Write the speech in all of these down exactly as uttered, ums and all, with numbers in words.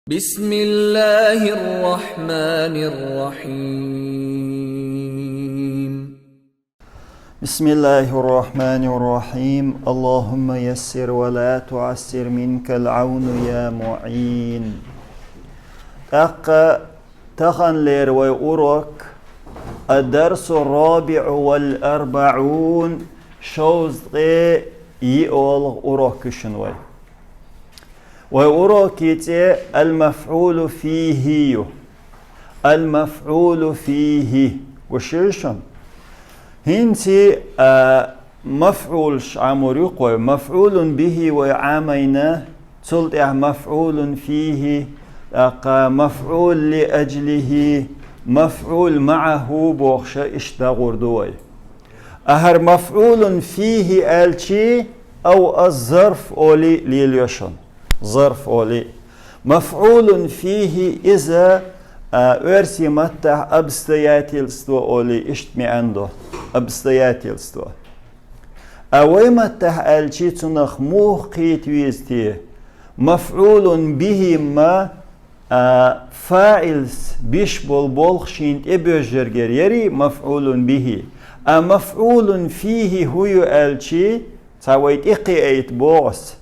بسم الله الرحمن الرحيم. بسم الله الرحمن الرحيم. اللهم يسر ولا تعسر، منك العون يا معين. ТӀаккха таханлера вай урок, الدرس الرابع والأربعون, шовзткъе йиъолгӀа урок ю шун вай. Вай урокий цӀе المفعول فيه ю. المفعول فيه. Гуш ю шун? ХӀинца, а, мафӀулаш Ӏамор ю-кх вай. مفعول به вай Ӏамийна, цул тӀехьа مفعول فيه, тӀаккха مفعول لأجله, مفعول معه бохуш иштта дӀагӀур ду вай. ХӀара مفعول فيه аьлча, أو الظرف олий лелайо шун. Зарф олий. مفعول فيه иза, а, оьрсийн маттахь обстоятельство олий, иштта маьӀна ду. Обстоятельство. А вай маттахь аьлча, цунах муха кхета веза те? مفعول به ма, а, фаӀилаца беш болу болх шена тӀебоьжнарг яра مفعول به. А مفعول فيه хӀун ю аьлча, цхьа вай тӀекхиийта боху ас.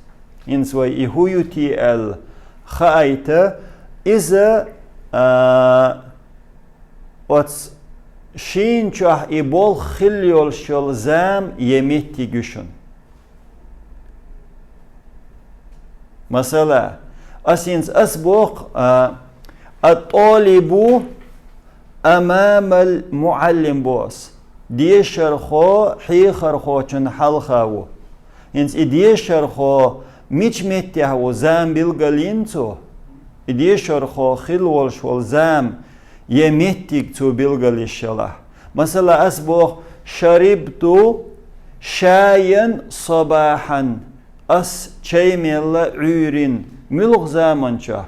ХӀинца вай и хӀун ю те аьлла хаийта, иза, а, оцу шена чохь и болх хилла йолуш йолу зама я меттиг ю шуна. Масала, ас хӀинца ас боху, а, الطالب أمام المعلم боху ас. Дешархо хьехархочун хьалха ву. ХӀинца и дешархо мича меттехь ву, зама билгалйина цо? И дешархо хилла волуш волу зама я меттиг цо билгалйеш ялахь. Масала, ас боху: شربت شايا صباحا. Ас чай мелла Ӏуьйрин. Муьлха заманчохь?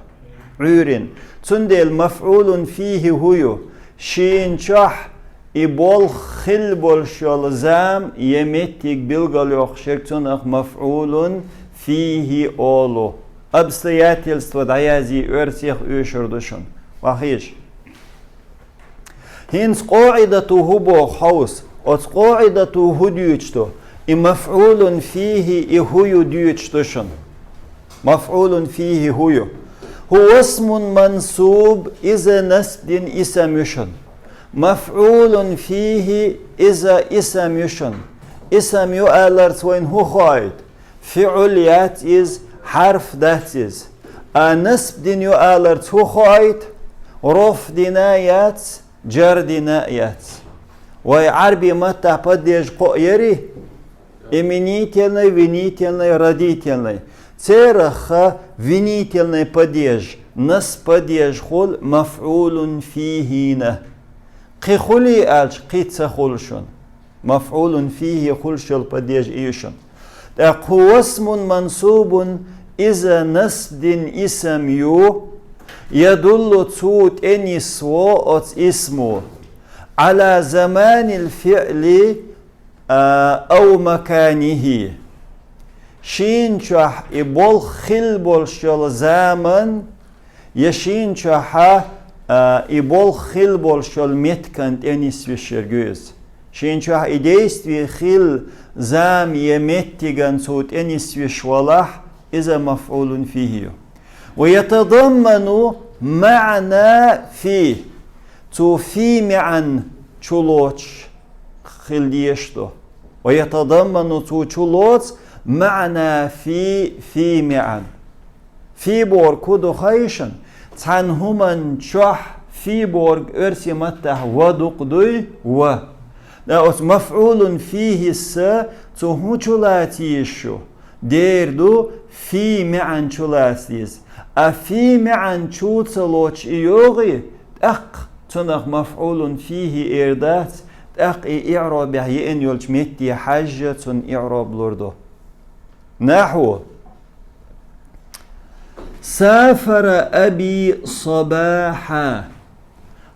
Ӏуьйрин. Цундела مفعول فيه хӀун ю? Шена чохь и болх хилла болуш йолу зама я меттиг билгалйоккхуш ерг, цунах مفعول فيه олу. Обстоятельство дӀаязъе, оьрсех оьшур ду шуна. Вахийша. ХӀинца къаӀидату хӀун боху хьовса? Оцу къаӀидату хӀун дуьйцуш ду? И مفعول فيه и хӀун ю дуьйцуш ду шуна. مفعول فيه хӀун ю? هو اسم منصوب, иза насб дина исам ю шуна. مفعول فيه иза исам ю шуна. Исам ю аларца вайна хӀун хоуьйту? ФиӀл яц иза, хьарф дац иза. А насб дина ю аларца хӀун хоуьйту? Роф дина яц, джар дина яц. Вай Ӏарби маттахь падежаш кхоъ яри? Именительный, винительный, родительный. Церах винительный падеж, насб падеж хуьлу مفعول فيه-на. Кхин хуьлий аьлча, кхин ца хуьлу шуна. مفعول فيه хуьлуш йолу падеж и ю шуна. ТӀаккха هو اسم منصوب, иза насб дина исам ю, يدل цу тӀенисво оцу исмо على زمان الفعل, а, أو مكانه. Шена чохь и болх хилла болуш йолу заман, я шена чохь, а, и болх хилла болуш йолу меттиган тӀенисвеш ерг ю иза. Шена чохь и действие хилла зама я меттиган цо тӀенисвеш валахь, иза مفعول فيه ю. ويتضمن معنى في. Цо في маьӀна чулоцуш хила дезаш ду. ويتضمن цо чулоцу معنى في, في маьӀна. في бохург хӀун ду хаий шуна? Цхьана хӀуманна чохь في бохург оьрсийн маттахь ва дукха дуй, ва. Ткъа оцу مفعول فيه-с цо хӀун чулаца езаш ю? Дера ду, في маьӀна чулаца деза. А في маьӀна чу ца лоцуш и йогӀий, тӀаккха цунах مفعول فيه эр дац, тӀаккха и иӀробехь еана йолчу метте хьаьжжа цунна иӀроб лур ду. نحو: سافر أبي صباحا.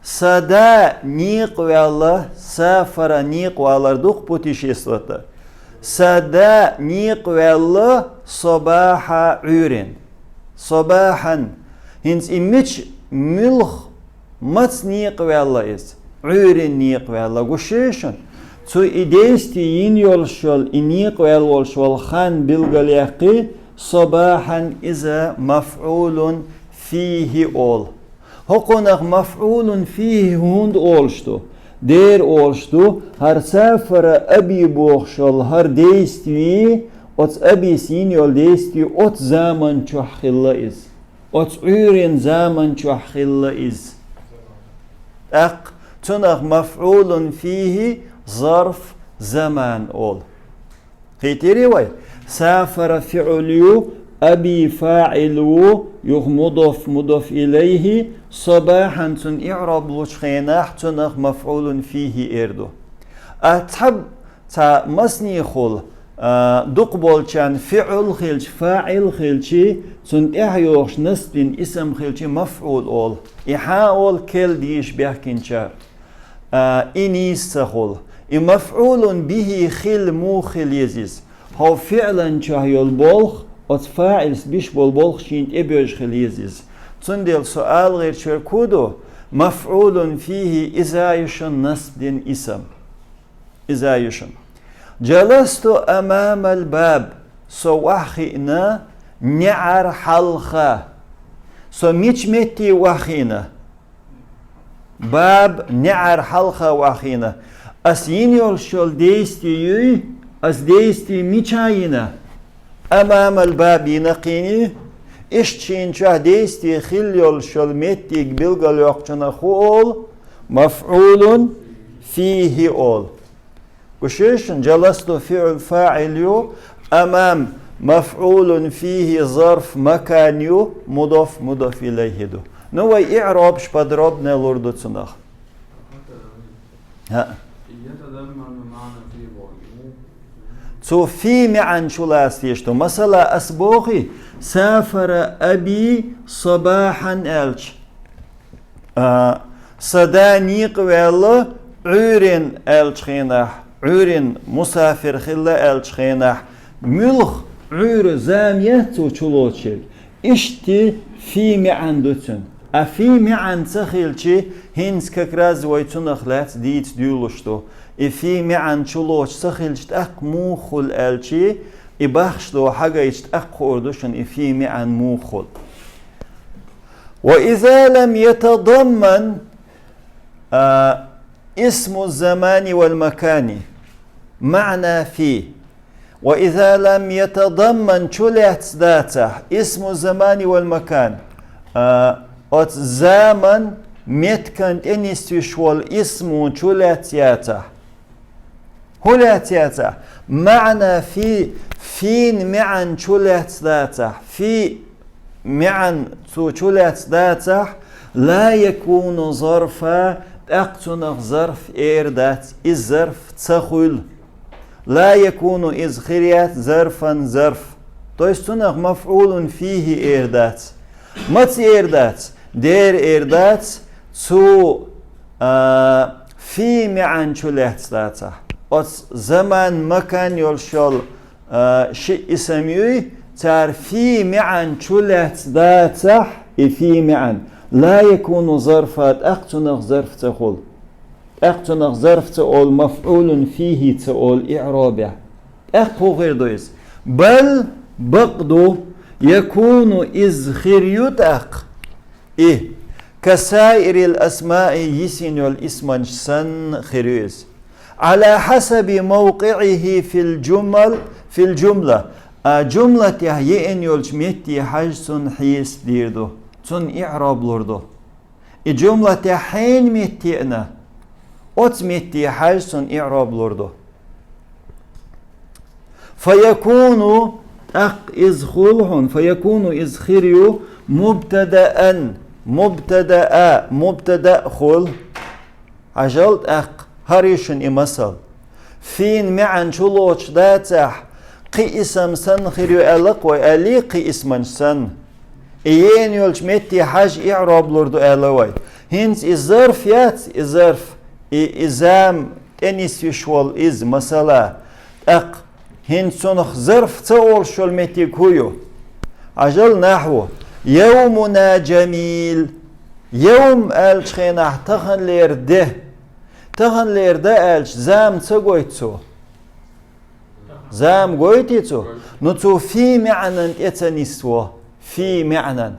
Сан да некъаваьлла, سافر некъавалар ду-кх путешествовать. Сан да некъаваьлла صباحا Ӏуьйрин. صباحا. ХӀинца и мича, муьлха, маца некъаваьлла иза? Ӏуьйренна некъаваьлла, гуш ю шуна. Цу и действие йина йолуш йолу, и некъаваьлла волуш волу хан билгалъяьккхи, صباحا иза مفعول فيه олу. ХӀокхунах مفعول فيه хӀунда олуш ду? Дера олуш ду, хӀара سافر أبي бохуш йолу хӀара действие, оцу أبيс йина йолу действие оцу заман чохь хилла иза. Оцу Ӏуьйренна заман чохь хилла иза. ТӀаккха цунах مفعول فيه ظرف زمان олу. Кхийтирий вай? سافر фиӀл ю, أبي фаӀил ву, юха مضاف, مضاف إليه, صباحا цуьнан иӀроб лучу хенахь цунах مفعول فيه эр ду. А цхьаб- Цхьа масанехула, а, дукхахболчарна фиӀл хилча, фаӀил хилча, цунна тӀаьхьа йогӀуш насб дина исам хилча, мафӀул олу. И хьан олу керла дийша баьхкинчара? А, и нийса ца хуьлу. И мафӀулун бихӀи хила муха хила еза иза? ХӀокху фиӀлан чохь йолу болх, оцу фаӀилс биш болу болх шена тӀебоьжуш хила еза иза. Цундела со ала гӀерташ верг хӀун ду? МафӀулун фихӀи иза ю шуна насб дина исам. Иза ю шуна. Джаласту амамал баб. Со охьахиъна неӀар хьалха. Со мича метте охьахиъна? Баб, неӀар хьалха охьахиъна. Ас йина йолуш йолу действие юй? Ас действие мича йина? Амамал баб йина кхин. Иштта шена чохь действие хила йолуш йолу меттиг билгалйоккхучунах хӀун олу? МафӀулун фихӀи олу. Гуш ю шуна, джаласту фиӀл фаӀил ю, амам мафӀулун фихӀи зарф макан ю, мудоф, мудоф илайхӀи ду. Ну, вай иӀробаш подробно лур ду цунах. ХӀаъ. يتضمن معنى في. Цу фи маьӀна чу лаца дезаш ду. Масала, ас боху, сафара аби сабахьан аьлча. А, сан да некъа ваьлла Ӏуьйренна аьллачу хенахь, Ӏуьйренна мусафир хилла аьллачу хенахь, муьлха Ӏуьйра зама яц цо чулоцуш ерг? Иштта фи маьӀна ду цуьнан. А фи маьӀна ца хилча, хӀинца как раз вай цунах лаьцна дийца дуьйлуш ду. И фи маьӀна чулоцуш ца хилча, тӀаккха муха хуьлу аьлча, и бахча дохьу хьагайча тӀаккха хуур ду шуна и фи маьӀна муха хуьлу. وإذا لم يتضمن، а, اسم الزمان والمكان معنى في. وإذا لم يتضمن чулаьцна дацахь اسم الزمان والمكان, а, оцу заман, меттан тӀе нисвеш волу исмо чулаьцна яцахь. ХӀун лаьцна яцахь? МаьӀна фи, фин маьӀна чулаьцна дацахь, фи маьӀна цо чулаьцна дацахь, ла якуну зарфа, тӀаккха цунах зарф эр дац, иза зарф ца хуьлу. Ла якуну иза хир яц зарфан зарф. То есть цунах мафӀулун фихӀи эр дац. Маца эр дац? Дера эр дац, цу, а, фи маьӀна чулаьцна дацахь. Оцу заман, макан йолуш йолу, а, ши исам юй, цара фи маьӀна чулаьцна дацахь, и фи маьӀна, ла якуну зарфа, тӀаккха цунах зарф ца хуьлу. ТӀаккха цунах зарф ца олу, мафӀулун фихӀи ца олу иӀробехь. ТӀаккха хӀун хир ду иза? Бал, бакъ ду, якуну иза хир ю тӀаккха. И, касаирил асмаи йисина йолу исманаш санна хир ю иза. Ӏала хьасаби мавкъиӀихӀи фил джумал, фил джумла. А, джумлатехь еана йолчу метте хьажа цунна хьесап дийр ду. Цунна иӀроб лур ду. И джумлатехь хьенан метте еана, оцу метте хьажа цунна иӀроб лур ду. Фаякуну, тӀаккха иза хуьлу хьуна, фаякуну иза хир ю, мубтадаан, мубтадаа, мубтадаъ хуьлу. Хьажал тӀаккха, хӀара ю шуна и масал. Фин маьӀна чулоцуш дацахь, кхин исам санна хир ю аьлла-кх вай, аьллий, кхин исманаш санна. И еана йолчу метте хьажа иӀроб лур ду аьлла вай. ХӀинца и зарф яц, и зарф, и, и зама тӀе нисвеш волу иза, масала. ТӀаккха хӀинца цунах зарф ца олуш йолу меттиг хӀун ю? Хьажал, нахьву. يومنا جميل. Явм аьлча хенахь таханлера де. Таханлера де аьлча, зама ца гойту цо? Зама гойтий цо? Ну, цо في معنى тӀе ца нисво. في معنى.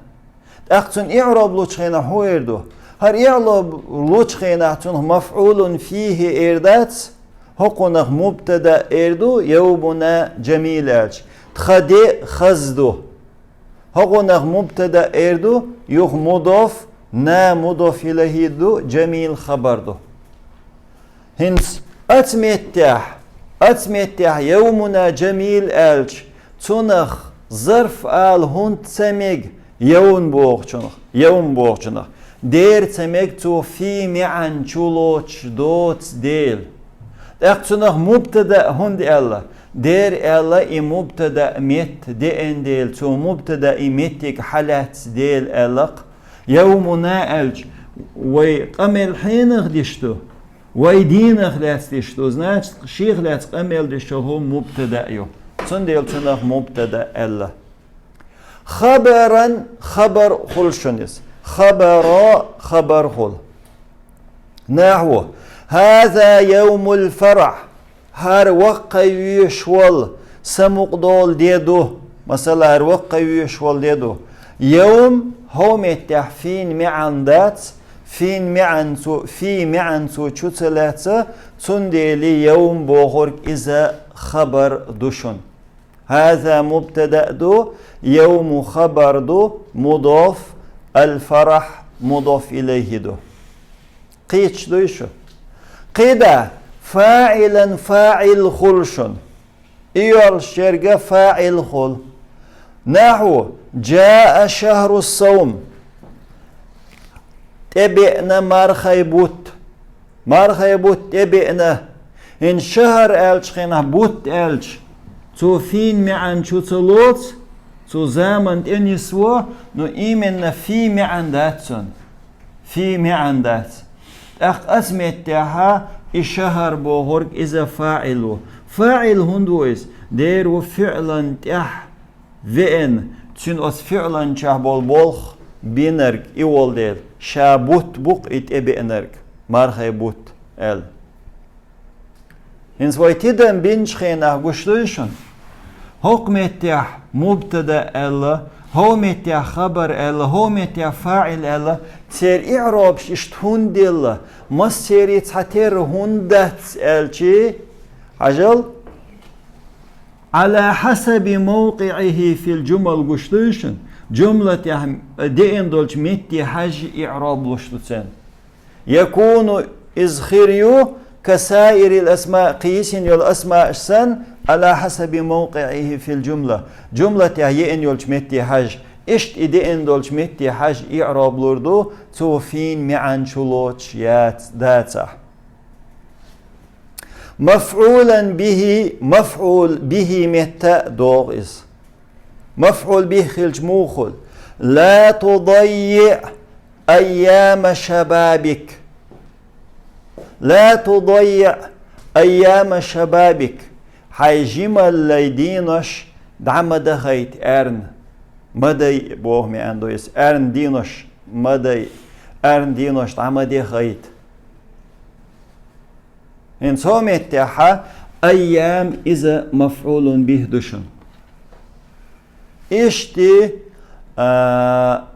ТӀаккха цунна иӀроб лучу хенахь хӀун эр ду? ХӀара иӀроб лучу хенахь цунах مفعول به эр дац, хӀокхунах мубтада эр ду, يومنا جميل аьлча. Тхан де хаза ду. ХӀокхунах мубтада эр ду, юха мудоф, на мудоф илайхӀи ду, جميل хабар ду. ХӀинца оцу меттехь, оцу меттехь يومنا جميل аьлча, цунах зарф ала хӀунда ца мега, يوم бохучунах, يوم бохучунах. Дера ца мега цо في معنى чу лоцуш доцу дела. ТӀаккха цунах мубтада хӀунда аьлла? Дера аьлла и мубтада метта деана дела, цо мубтада и меттиг хьалаьцна дела аьлла-кх. يومنا аьлча, вай къамел хьенах диш ду? Вай дийнах лаьцна диш ду, значит, шех лаьцна къамел деш йолу хӀума мубтада ю. Цундела цунах мубтада аьлла. خبرا хабар хуьлу шуна иза. خبرا хабар хуьлу. نحو: هذا يوم الفرح. ХӀара ваккхий веш волу самукъадолу де ду. Масала, хӀара ваккхий веш волу де ду. يوم хӀокху меттехь في معنى дац, في معنى цо, في معنى цо чу ца лаьцна, цундела يوم бохург иза хабар ду шуна. هذا мубтада ду, يوم хабар ду, مضاف، الفرح مضاف إليه ду. Кхеташ дуй шу? КхидӀа, فاعلا фаӀил хуьлу шуна. И йолуш ерг фаӀил хуьлу. نحو: جاء شهر الصوم. ТӀебеана мархий бутт. Мархий бутт тӀебеана. ХӀинца шахьар аьлча хенахь, бутт аьлча, цо في معنى чу ца лоцу, цо заманна тӀе нисво, но именно في معنى дац цунна. في معنى дац. ТӀаккха оцу меттехь и шахьар бохург иза фаӀил ву. ФаӀил хӀунда ву иза? Дера ву фиӀлан тӀехь веана, цуьнан оцу фиӀлан чохь болу болх бинарг и волу дела, ша бутт бу-кх и тӀебеанарг, мархий бутт аьлла. ХӀинца вай тидам бинчу хенахь гуш дуй шуна? ХӀокху меттехь мубтада аьлла, хӀокху меттехь хабар аьлла, хӀокху меттехь фаӀил аьлла, церан иӀробаш иштта хӀунда делла, массеран цхьатерра хӀунда дац аьлчи, хьажал, على حسب موقعه في الجمل гуш дуй шуна? Жумлатехь деана долчу метте хьаьжжа иӀроб луш ду церан. يكون иза хир ю كسائر الأسماء кхин йисина йолу асмааш санна, على حسب موقعه في الجملة. Жумлатехь еана йолчу метте хьаьжжа. Иштта и деана долчу метте хьаьжжа иӀроб лур ду, цо في معنى чу лоцуш яц, дацахь. مفعولا به мафӀул бихӀи метта догӀу иза. МафӀул бихӀ хилча муха хуьлу? لا تضيع أيام شبابك. لا تضيع أيام شبابك. Хьайн жималлай денош дӀа ма дахайта аьрна. Ма дай боху меан ду иза. Аьрна денош ма дай. Аьрна денош дӀа ма дехайта. ХӀинца хӀокху меттехь أيام иза мафӀулун бихӀ ду шуна. Иштта, а,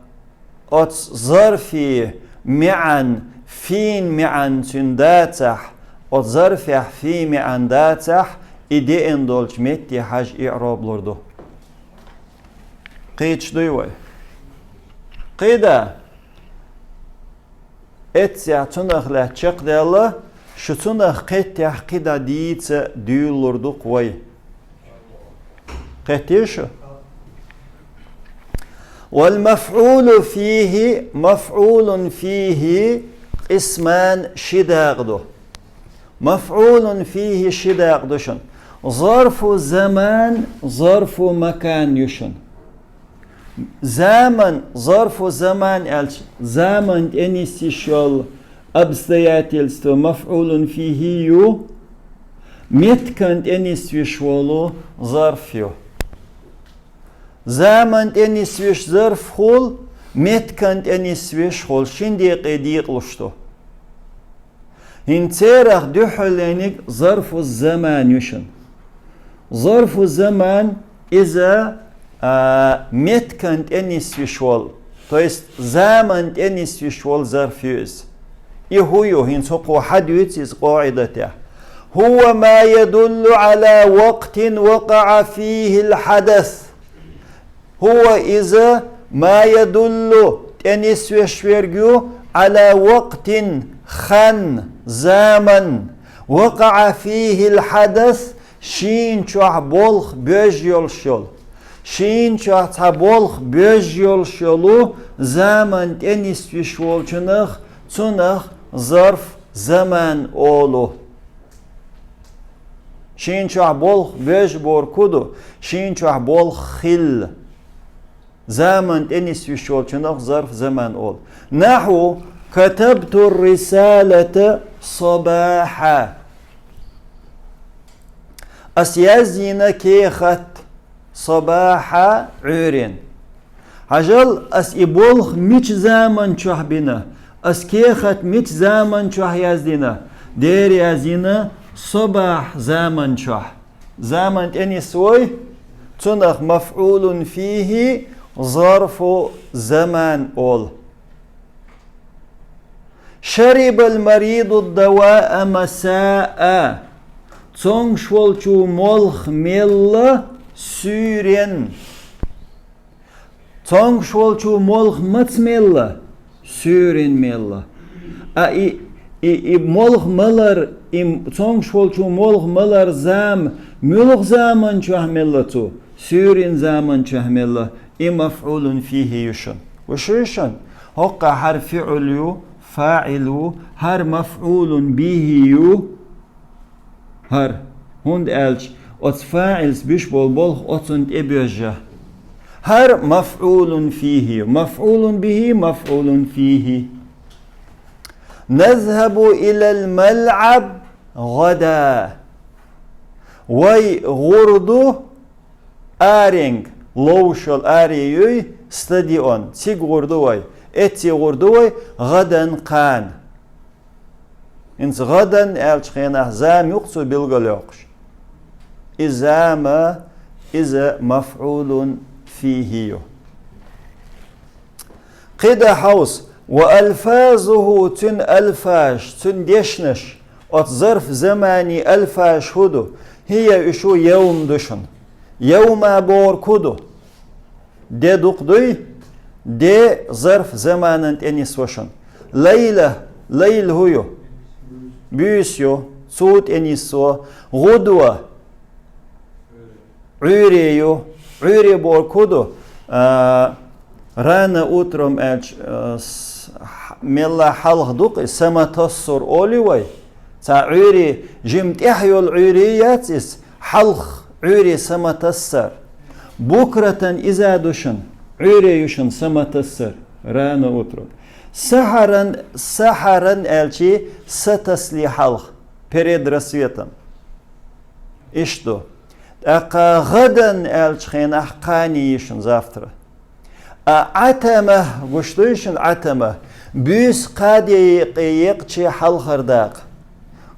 оцу зарфе маьӀан, фин маьӀан цуьнан дацахь, оцу зарфехь фин маьӀан дацахь, и деана долчу метте хьажа иӀроб лур ду. Кхеташ дуй вай? КхидӀа. Эццехь цунах лаьцна чекхдаьлла, шу цунах кхеттехь кхидӀа дийца дуьйлалур ду-кх вай. Кхеттий шу? والمفعول فيه, мафӀулун фихӀи, قسمان ши дакъа ду. МафӀулун фихӀи ши дакъа ду шуна. Зарфу заман, зарфу макан ю шуна. Заман, зарфу заман аьлча, заман тӀе нисйиш йолу обстоятельство мафӀулун фихӀи ю, меттиган тӀе нисвеш волу зарф ю. Заман тӀенисвеш зарф хул, меттиган тӀенисвеш хул, шин декъе декъалуш ду. ХӀинца церах дуьххьарлерниг зарфу заман ю шуна. Зарфу заман иза, а, меттиган тӀенисвеш волу, то есть заман тӀенисвеш волу зарф ю иза. И хӀун ю, хӀинца хӀокхо хьадуьйцу иза къаӀидатехь. هو ما يدل على وقت وقع فيه الحدث. هو иза ما يدل тӀенисвеш верг ю على وقت хан, заман, وقع فيه الحدث шийна чохь болх боьжна йолуш йолу. Шийна чохь цхьа болх боьжна йолуш йолу заман тӀенисвеш волчунах, цунах зарф заман олу. Шийна чохь болх боьжна бохург хӀун ду? Шийна чохь болх хилла. Заман тӀенисвеш волчунах зарф заман олу. نحو كتبت الرسالة صباحا. Ас яздина кехат صباحا Ӏуьйренна. Хьажал, ас и болх мича заман чохь бина, ас кехат мича заман чохь яздина? Дера яздина صباح заман чохь. Заман тӀенисвой, цунах مفعول فيه зарфу заман олу. شرب المريض الدواء مساء. Цомгуш волчо молха мелла суьйренна. Цомгуш волчо молха маца мелла? Суьйренна мелла. А и, и, и молха малар, и цомгуш волчо молха малар зама муьлха заман чохь мелла цо? Суьйренна заман чохь мелла. И مفعول فيه ю шуна. Вуьшуьйшан? ХӀокхахь хӀара фиӀл ю, фаӀил ву, хӀара مفعول به ю. ХӀара, хӀунда аьлча оцу фаӀилс биш болу болх оцунна тӀе боьжна. ХӀара مفعول فيه ю. مفعول به، مفعول فيه. نذهب إلى الملعب غدا. Вай гӀур ду аренга, ловш йолу аре юй, стадион. Цига гӀур ду вай. Эццехь гӀур ду вай, غدا кхана. ХӀинца غدا аьллачу хенахь зама юкъа цо билгалйоккхуш. И зама, иза مفعول فيه ю. КхидӀа хьовса, وألفاظه цуьнан алфаз, цуьнан дешнаш, оцу зарф заманан алфаз хӀун ду? هي уьш ю يوم ду шуна. يوم бохург хӀун ду? Де дукха дуй? Де зарф заманан тӀе нисво шуна. ليلة, лайла хӀун ю? Буьйса ю, цо тӀе нисво. غدوة, Ӏуьйре ю. Ӏуьйре бохург хӀун ду? А, рано утром аьлча, а, с-, хь-, мелла хьалха ду-кх и, саматоссор олий вай. Цхьа Ӏуьйре, жима тӀехь йолу Ӏуьйре яц иза, хьалха Ӏуьйре саматоссар. بكرة иза ду шуна, Ӏуьйре ю шуна саматоссар, рано утром. سحرا, سحرا аьлча, са тасале хьалха, перед рассветом. Иштта ду. ТӀаккха غدا аьллачу хенахь кхане ю шуна, завтра. А عتمة, гуш дуй шуна عتمة? Буьйса кхаде екъче хьалхара дакъа.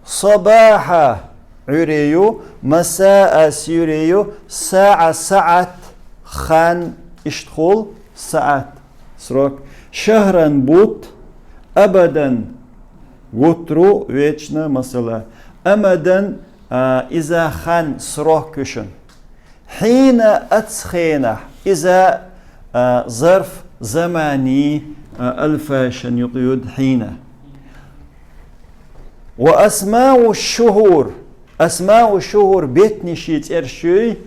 صباحا, Ӏуьйре ю, مساء, суьйре ю, ساعة, саӀат, хан, иштта хул, саӀат, срок. شهرا, бутт, أبدا, гуттар а, вечно, масала. أمدا, а, иза хан, срок ю шуна. حين, оцу хенахь, иза, а, зарф заманан, а, алфаз шуна юкъа юьду حين. وأسماء الشهور, أسماء الشهور беттанийн цӀераш юй,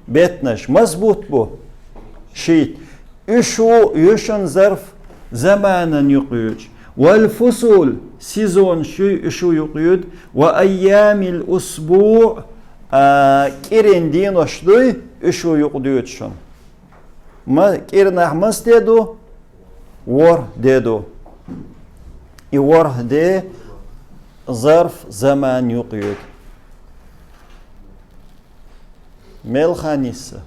беттанаш. Маса бутт бу? Шийтта. Уьш ю шуна зарф заманан юкъа юьдуш. والفصول, сезонаш юй, уьш юкъа юьду. وأيام الأسبوع, а, кӀиран денош дуй, уьш юкъа дуьйцу шуна. Ма-, кӀирнахь маса де ду? ВорхӀ де ду. И ворхӀ де зарф заманан юкъа юьду. Мел хан йисна?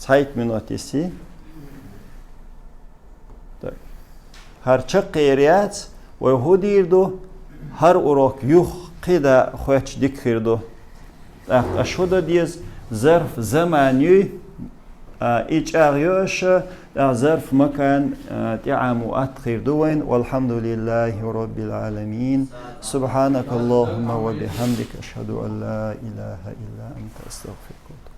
Цхьайтта минот йиси. Так. ХӀара чаккхе яр яц, вай хӀу дийр ду, хӀара урок юха кхидӀа хоьттуш дика хир ду. ТӀаккха аша хӀу дан деза, зарф заман юй, а, и чӀагӀйо аша, тӀаккха зарф макан, а, тӀеӀамо атта хир ду вайна. والحمد لله رب العالمين. سبحانك اللهم وبحمدك، أشهد أن لا إله إلا أنت، أستغفرك وأتوب إليك.